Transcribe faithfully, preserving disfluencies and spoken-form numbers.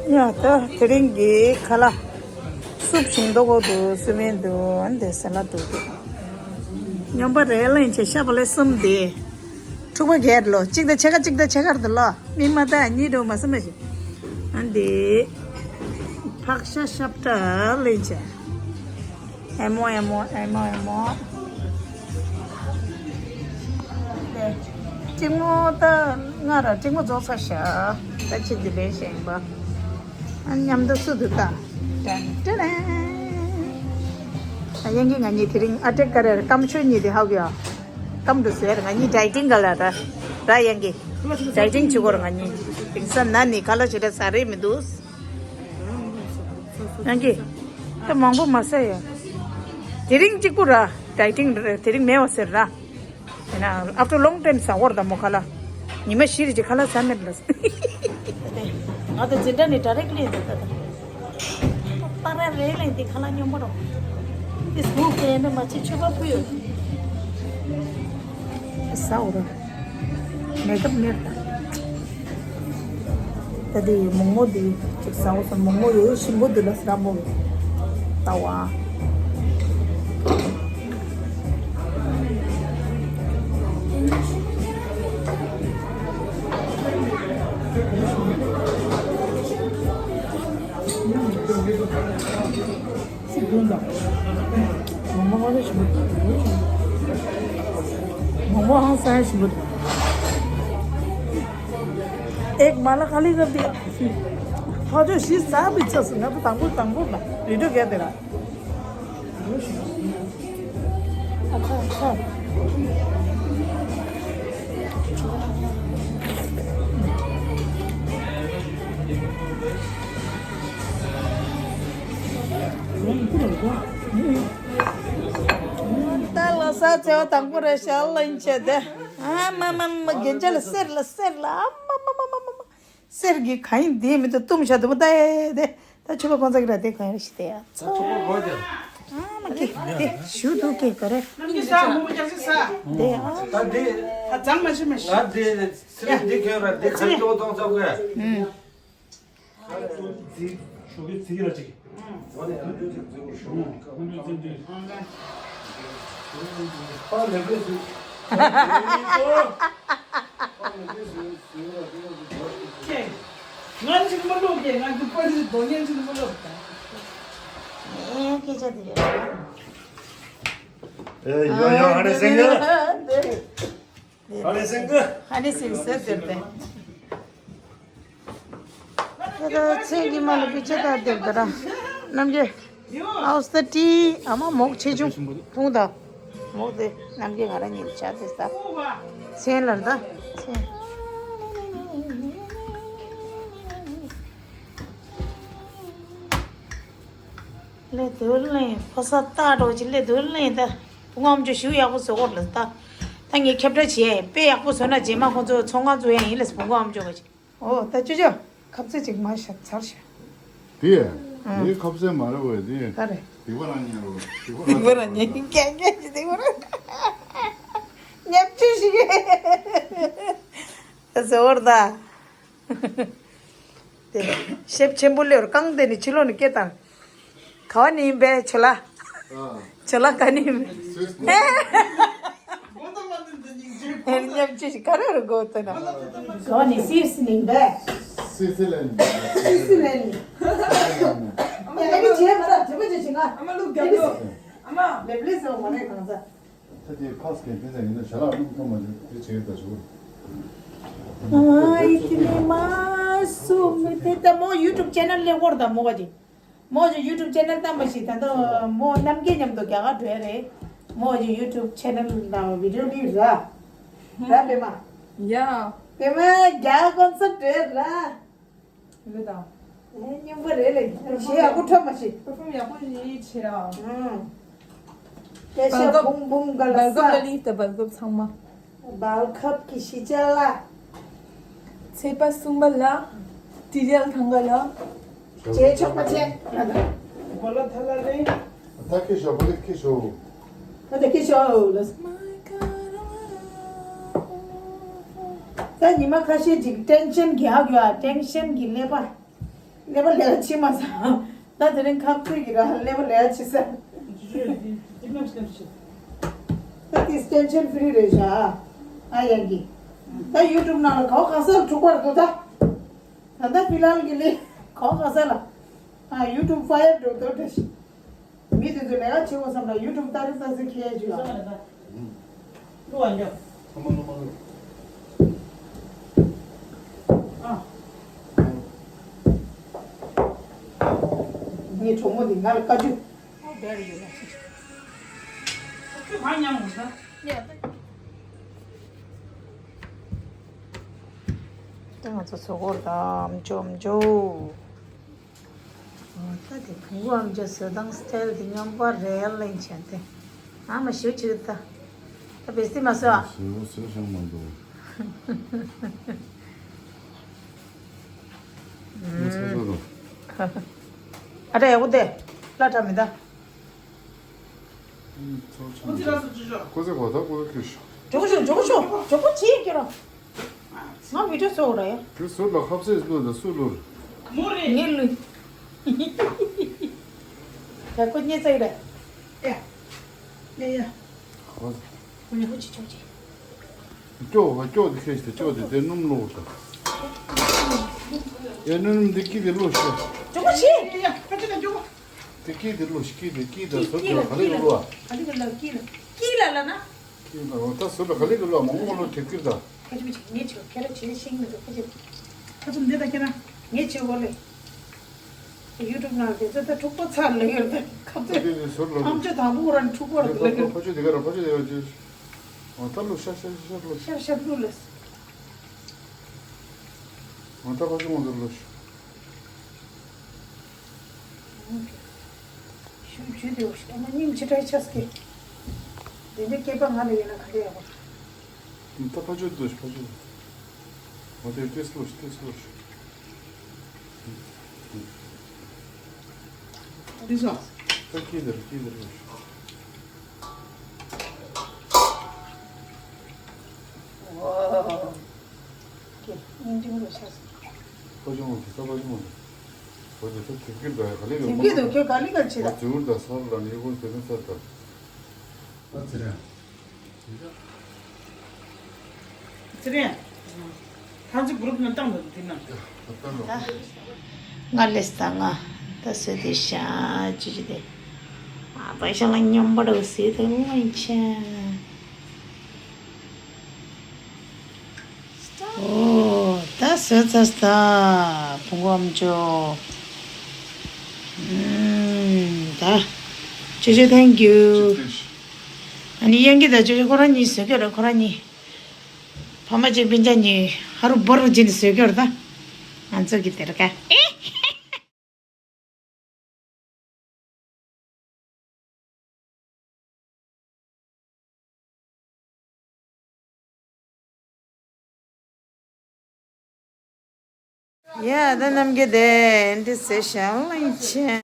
ཡ་ད་དེ་རིང་གི་ཁ་ལག་སུབ་ཞིམ་མདོག་གོ་འདུག་སུ་མེད་འདུག་ཨ་འདི་ཟ་ལ་འདུག་འདུག་སྨྱོན་པ་རེ་ལེན་བྱས་ཤ་བ་ལེ་གསུམ་དེ། ཕྲུ་གུ་སྒེར་ལོ་གཅིག་དང་ཕྱེད་ཀ་གཅིག་དང་ཕྱེད་ཀར་དུ་ལོ་མི་མ་ད་གཉིས་འགྲོ་མ་སུ་མ་ཞིག་ཨ་འདི་ཕག་ཤ་ཤབ་ཏྲ་ལེན་བྱས། ཨེ་མོ་ཨེ་མོ་ཨེ་མོ་ཨེ་མོ། ལེ། གཅིག་མོ་ད་ང་ར་གཅིག་མོ་རྫོགས་ཚར་ཤག་ད་ཕྱིར་འདི་ལེན་ཞེན་པ། ཨ་མཉམ་དུ་སུ་འདུག་ད། ཏན་ཏན། ཨ་ཡན་གི་ང་གཉིས་དེ་རིང་ཨ་ཏྲེ་ཀ་རེ་ར་ཀམ་ཆོས་གཉིས་དེ་ཧ་གོ་ཡ། ཀམ་དུ་ཟེར་ང་གཉིས་ཌའི་ཊིང་ག་ལ་ད། ར་ཡན་གི། ཌའི་ཊིང་བྱེད་དགོས་ར་ང་གཉིས། དེང་སང་ན་ནི་ཁ་ལག་ཞེ་དྲག་ཟ་རེས་མི་འདུག་ཡང་གི། ད་མང་པོ་མ་ཟ་ཡ། དེ་རིང་གཅིག་པུ་ར། ཌའི་ཊིང་རེད། དེ་རིང་མེད་བ་ཟེར་ར། ཡིན་ན་after long time ཟ་འོར་དང་མོ་ཁ་ལ། ཉི་མ་བཞི་རེ་ཅིག་ཁ་ལག་ཟ་མེད་ལ། ང་ད་འཛིན་གྲྭ་ནས་ཌའི་རེག་ལེན་འདུག་ད་ད། ཏ་ར་རེ་ལེན་དེ་ཁ་ལག་སྙོམས་པོ་རོ། དེ་སུ་གས་ནི་མ་ཆེ་ཆོས་པ་ཕུ་ཡོད། ཟ་འོར། མེད་ཐབས་མེད་ད། ད་དེ་མོག་མོག་དེ་ཅིག་ཟ་འོ་སོང་། མོག་མོག་ཡོད་ཞིམ་པོ་འདུག་ལ་ཟ་མོ་ལྟ་བ། མོག་མོག་ཧང་སང་ཞིམ་པོ་འདུག་མོག་མོག་ཧང་སང་ཞིམ་པོ་འདུག་ཨེག་མ་ལ་ཁ་ལི་ག་དེ། ཕ་ཆོས་ཤི་ས་བི་ཆ་སི་ང་དང་པོ་དང་པོ་ལ་རི་ཌོ་ག་དེ་ར། ཨ་ཁ་ཁ། ད་ལོ་གསར་བྱ་བ་དང་པོ་རེད་ཤག་ལན་བྱས་ཏེ། ཨ་མ་མ་མ་རྒན་ཆ་ལ་གསེར་ལ་གསེར་ལ་ཨ་མ་མ་མ་མ་མ་མ། གསེར་གྱི་གང་ཡིན་དེ་མི་འདུག་བཏུམ་བཞག་འདུག་པ་ད་ཨེ་དེ། ད་ཆུ་ལོ་གོང་ཚ་གི་ར་དེ་གང་ཡིན་ཞིག་དེ་ཡ། ད་ཆུ་ལོ་གོ་ཅན། ཨ་མ་ཀི་དེ་ཞུ་འདུག་ཀི་ག་རེ། ནམ་གྱི་ས་མོ་མོ་རྒྱག་ཅིག་ས། དེ་ཨ། ད་དེ། ད་གཙང་མ་ཤི་མ་ཤི། ད་དེ་ཚི་ལེན་འདི་གས་ར་དེ་ཁ་ལོ་གཏོང་ཚ་གོ་ཡ། ཨུམ། ཁ་ལོ་ཚི་ཞོ་གི་ཚི་གི་ར་ཅིག་ང་ཅིག་མ་ལོག་གི་ང་ཅིག་པ་ཅིག་རྡོ་ཉན་ཅིག་མ་ལོག་ད། ཨེ་སྐད་ཆ་དེ་ཡོད། ཨེ་ཡོ་ཡོ་ཧ་ནེ་སེང་གི། ཧ་ནེ་སེང་གི། ཧ་ནེ་སེང་གི་ཟེར་ཟེར་ཏེ། ད་ད་ཚེ་གི་མ་ལ་པི་ཆ་ད་དེ་ད་ར། རྣམ་རྒྱལ། How's the tea? ཨ་མ་མོག་ཆེ་ཆུང་འཐུང་ད། མོག་དེ་རྣམ་རྒྱལ་ང་རང་ཉིད་ཆ་དེ་ད། ཚེ་ལར་ད། ཚེ། ལས་དོན་ལས་ཕོ་ས་ལྟ་འགྲོ་ཅི་ལས་དོན་ལས་ད། བུ་ངོ་ཨམ་ཅོ་ཞུ་ཡག་པོ་བཟོ་གོ་ལ་ད། ད་ངས་ཁྱབ་བསྒྲགས་བྱས་དཔེ་ཡག་པོ་བཟོ་ན་རྗེས་མ་ཁོང་ཚོ་ཚོང་ཁང་བཟོ་ཡ་ཡིན་ལ་བུ་ངོ་ཨམ་ཅོ་ག་ཅི། ཨོ་ད་ཅོ་ཅོ། ཁབ་ཚད་ཅིག་མ་ཤ་ཚར་ཤ། དེ། ཨང་། དེ་ཁབ་ཚད་མ་རེད་བས་དེ། ག་རེ། སྡིག་པ་རང་ཉན་རོ། སྡིག་པ་རང་སྡིག་པ་རང་ཉན། རྐྱང་རྐྱང་ཞིག་སྡིག་པ་རང་། ཉབ་ཆུ་ཞིག་ཟོར་ད། དེ། ཤེབ་ཆེན་པོ་ལེར་རྐང་དེ་ནི་ཕྱི་ལོགས་ནས་སྐད་བཏང་། ག་བ་ནི་ཡིན་པས་ཆོ་ལ། ཨ། ཆོ་ལ་ག་ནི་ཡིན་པས། སུས་ནི། ཨེ་ཉམས་ཅི་ཞིག་ག་རེ་རུ་གོ་ཏེ་ན། ག་བ་ནི་སིས་ནི་ཡིན་པས། སིས་ལན། སིས་ལན། ཨ་མ་ཨ་མ་བྱས་མ་ར་བྱེད་པ་བྱེད་བྱེད་ང་། ཨ་མ་ལུག་རྒྱབ་ལོ། ཨ་མ། ལེབ་ལེབ་ཟེར་བ་མ་རེད་གང་ཟ། ད་དེ་ཕག་སྐད་དེ་ཟ་ཡིན་ན་ཞྭ་ལག་ལུག་ཐོག་མ་དེ་དེ་བྱེད་ད་ཞུ། ཨ་ཨི་ཏི་ནི་མ་སུ་མི་དེ་ད་མོ་ཡུ་ཊུབ་ཆེ་ནལ་ལེ་ཧོར་ད་མོ་ག་ཅི། མོ་ཇི་ཡུ་ཊུབ་ཆེ་ནལ་ད་མ་ཤི་ད་ད་མོ་རྣམ་རྒྱལ་མཉམ་དུ་རྒྱ་གར་འགྲོ་ཡ་རེད། མོ་ཇི་ཡུ་ཊུབ་ཆེ་ནལ་ནང་བི་ཌི་ཡོ་ནི་ར། ར་པེ་མ། ཡ། པེ་མ་རྒྱ་གར་ཚོ་འགྲོ་ཡ་ར། ཡོད་དང་། ཨེ་སྙན་པོ་རེད་ལེ། ཞེ་ཡག་པོ་འཁྲབ་མ་ཤེས། པར་ཧྥོམ་ཡག་པོ་ཞིག་བྱེད་ར། ཨང་། སྐད་ཆ་སྦོམ་སྦོམ་ག་ལ་ས། སྦལ་ཀབ་ལ་ལི་ད་སྦལ་ཀབ་ཚང་མ། སྦལ་ཀབ་ཀྱི་ཤི་ཅ་ལ། ཚེས་པ་གསུམ་པ་ལ། ཏི་རལ་ཐང་ག་ལ། བྱེད་ཆོག་པ་བྱེད། བོ་ལ་ཐ་ལ་རེད། ད་ཁྱི་ཤོག་བོ་ལ་ཁྱི་ཤོག་ད་ལྟ་སྐད་ཆ་ཨོ་ལོས། ད་ཉི་མ་ཁ་ཤས་ཅིག་ཊེན་ཤན་གྱི་ཧ་གོ་ཨ། ཊེན་ཤན་གྱི་ཀླད་པ། ཀླད་པ་ལས་ཀ་བྱེད་མ་ས། ད་དེ་རིང་ཁ་ཚིག་གི་ར་ཀླད་པ་ལས་ཀ་བྱེད་ས། ད་དེ་tension free རེད་ཤག་ཨ་ཡང་གི། ད་YouTube ནང་ལ་གང་གང་ས་ལ་འཁྲུག་པ་རེད་འདུག་ད། ད་ལྟ་ཕི་ལ་ལ་གི་ལས་གང་གང་ས་ལ། ཨ་YouTube fire འགྲོ་འདུག་འདྲ་ཞིག་མི་དེ་ཚོ་ལས་ཀ་བྱེད་དགོས་བསམ་ན་YouTube ལྟ་རེ་ལྟ་ཟེར་ཁྱེད་ཀྱིས་ལ། ལོ་ཨ་འཇོག་ཚང་མ་ལོ་མ་ལོ། ཨ། ངའི་གྲོགས་མོ་འདི་ང་ལ་བཀའ་བཀྱོན། ཨ་བེར་ཡོད་ལ། ཁྱོད་གང་མཉམ་འོང་ས། ད་ང་ཚོ་ཚོ་སྐོར་དང་འཇོམ་འཇོ། ད་དེ་བུ་གུ་ཨམ་ཅོག་བཟོ་སྟངས་སི་ཊལ་དེ་སྙོམས་པ་རེད་ལེན་བྱས་ཏེ། ཨ་མ་ཞུ་ཆུ་ད། ད་བེ་སི་མ་བཟོ་ཨ། བཟོས་བཟོས་ཤང་མ་འདུག་མི་ཚོ་ཚོ་རོ། ཨ་ད་ཡག་པོ་དེ། ལ་ད་མི་ད། ཁོ་ཚོ་ལ་སོ་ཅི་ཞོ། ཁོ་ཚོ་གོ་ད་ཁོ་ཚོ་ཁྱོད་ཞོ། ཇོ་ཇོ་ཇོ་ཇོ་ཇོ་ཇོ་ཅི་ཡིན་ཀྱི་རོ། ང་བི་ཌིའོ་བཟོ་ར་ཡ། དེ་ཟུར་ལ་ཁ་ཟས་བླུགས་དང་སུ་བླུགས། མོ་རེད། ངས་བླུགས། ད་ཁོ་ཉེ་ཚ་ཡི་རེད། ཡ། ཡ་ཡ། ཧོ། ཁོ་ཉེ་ཁོ་ཅི་ཅོ་ཅི། སྐྱོ་བ་སྐྱོ་དེ་ཁེས་ཏེ་སྐྱོ་དེ་དེ་སྣུམ་བླུགས་དང་། ཡ་སྣུམ་དེ་ཀི་དེ་བླུགས་ཤོག་ཇོ་ཁོ་ཅི། ཡ་ཡ་ཁ་ཅི་ན་ཇོ་ཁོ། དེ་ཀི་དེ་བླུགས་ཤིག་ཀི་དེ་ཀི་དང་ཟུར་དེ་ག་ལེ་ག་བླུགས་ཨ། ག་ལེ་ག་བླུགས་ཀི་ལ་ཀི་ལ་ལ་ན། ཀི་ལ་ད་ཟུར་ལ་ག་ལེ་ག་བླུགས་ཨ་མང་པོ་བླུགས་དེ་ཀི་དང་། ཁ་ཅི་མི་ཅི་ངས་ཆོ་ཁྱེད་ར་ཆེ་ཤིང་མི་འདུག་ཁ་ཅི། ཁ་ཚུམ་འདི་ད་ཁྱེད་ར་ངས་ཆེ་གོ་ལེ། ཡུ་ཊུབ་ནང་དེ་ཚོ་ད་འཁྲུག་པ་ཚར་ལ་ཡོད་ད་ཁ་ཚེ། དེ་དེ་ཟུར་ལ་ཨམ་ཅོག་དང་པོ་ར་འཁྲུག་པ་ར་དེ་ལ་ཡོད། ཕ་ཆུ་དེ་ག་ར་ཕ་ཆུ་དེ་ག་ར་ཅི། འོ་ད་བླུགས་ཤ་ཤ་ཤ་བླུགས། ཤ་ཤ་བླུགས་ལ། འོ་ད་ཕ་ཆུ་མང་དུ་བླུགས་ཤ། ཞུ་ཞུ་དེ་འོ་ཤ་མ་སྙིང་ཆེ་དྲག་ཆགས་ཀྱི། དེ་འདྲའི་སྐྱེས་པ་ང་ལ་ཡོད་ན་ག་འདྲ་ཡག་པོ། ད་ཕ་ཆོས་ལྟོས་ཤིག་ཕ་ཆོས། ང་ཚོས་ཏོག་ཙམ་ལྟོས་ཤིག་ཏོག་ཙམ་ལྟོས་ཤིག་འདི་ཚོ། ད་ཁྱི་འདིར་ཁྱི་འདིར་ལྟོས་ཤིག་ཝའོ། ཀྱེ། སྙིང་རྗེ་མོ་ཆགས་སོང་། ཕ་ཆོས་མ་ཐུབ་ད་ཕ་ཆོས་མ་ཐུབ། ཁོ་ཚོ་ད་དེབ་སྐྱེལ་འདྲ་ཡ་ག་ལེ་ག་དེབ་སྐྱེལ་འདུག་ཁྱོད་ག་ལེ་ག་བྱེད་ད། ཁོ་ཛི་འུར་ད་སར་ལ་ནི་ཁོ་དེ་ནི་སར་ད། ཨ་ཙི་རེད། ཚེ་རིང་། ཐང་ཅིག་གུ་རུབ་ནང་བཏང་དང་དེ་ན། ང་ལས་ད་ང་ད་སོས་དེ་ཤ་ཅི་ཅི་དེ། ཨ་པ་ཤ་ལ་མཉམ་པ་ར་སོས་དེ་ལོ་ཡིན་ཆེ། ཨོ་ད་སོས་ཚར་ད་བུ་གུ་ཨམ་ཅོག་ཨུམ་ད་ཅི་ཅི་thank you། ཨ་ནི་ཡན་གི་ད་ཅོ་ཅོ་ཁོ་རང་གཉིས་བཟོས་ཀྱི་རེད་ཁོ་རང་གཉིས། ཕ་མ་གཅིག་སྤུན་ཀྱག་གཉིས་ཧ་རུ་བོ་རུ་བྱིན་བཟོས་ཀྱི་རེད་ད། ང་ཚོ་གི་དེར་ཀ་ཡ་ད་རྣམ་རྒྱལ་དེ་འདི་ཟེར་ཞལ་ལ་ཡིན་ཆེ།